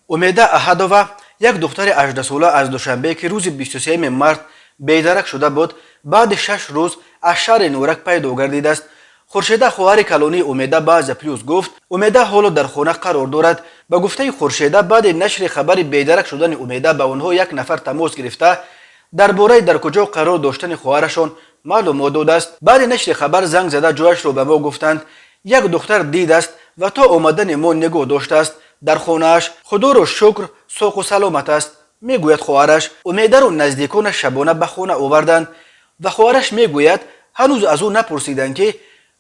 Умеда Аҳадова, як духтари 18сола аз Душанбе, ки рӯзи 23 март бедарак шуда буд, баъди 6 рӯз аз шаҳри Норак пайдо гардидааст. Хуршеда, хоҳари калонии Умеда, ба Азия Плюс гуфт, Умеда ҳоло дар хона қарор дорад. Ба гуфтаи Хуршеда, баъди нашри хабари бедарак шудани Умеда ба онҳо як нафар тамос гирифта, дар бораи дар куҷо қарор доштани хоҳарашон маълумот додааст. Баъди нашри хабар занг зада, ҷояшро ба мо гуфтанд. Як духтар дидааст ва то омадани мо нигоҳ доштааст дар хонааш. Худоро шукр, соғу саломат аст, мегӯяд хоҳараш. Умедаро наздиконаш шабона ба хона оварданд ва хоҳараш мегӯяд, ҳанӯз аз ӯ напурсиданд, ки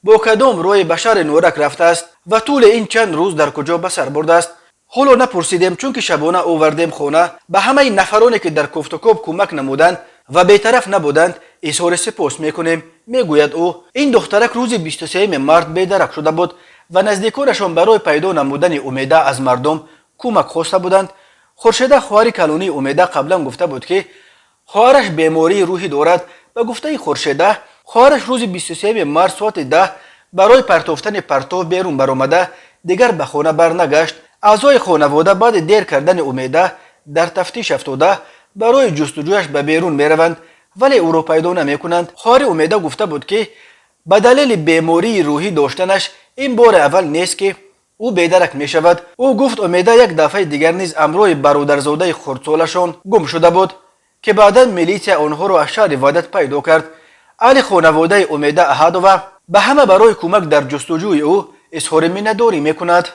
бо кадом роҳе ба шаҳри Норак рафтааст ва тӯли ин чанд рӯз дар куҷо ба сар бурдааст. Ҳоло напурсидем, чунки шабона овардем хона. Ба ҳамаи нафароне, ки дар кофтукоб кӯмак намуданд ва бетараф набуданд, изҳори сипос мекунем, мегӯяд ӯ. Ин духтарак рӯзи 23 март бедарак шуда буд ва наздиконашон барои пайдо намудани Умеда аз мардум кӯмак хоста буданд. Хуршеда, хоҳари калонии Умеда, қаблан гуфта буд, ки хоҳараш бемории рӯҳӣ дорад. Ба гуфтаи Хуршеда, хоҳараш рӯзи 23 март соати 10 барои партофтани партов берун баромада, дигар ба хона барнагашт. Аъзои хонавода баъди дер кардани Умеда дар тафтиш афтода, барои ҷустуҷӯяш ба берун мераванд, вале ӯро пайдо намекунанд. Хоҳари Умеда гуфта буд, ки ба далели бемории рӯҳӣ доштанаш ин бори аввал нест, ки ӯ бедарак мешавад. Ӯ гуфт, Умеда як дафъаи дигар низ ҳамроҳи бародарзодаи хурдсолашон гум шуда буд, ки баъдан милитсия онҳоро аз шаҳри Ваҳдат пайдо кард. Аҳли хонаводаи Умеда Аҳадова ба ҳама барои кӯмак дар ҷустуҷӯи ӯ изҳори миннатдорӣ мекунад.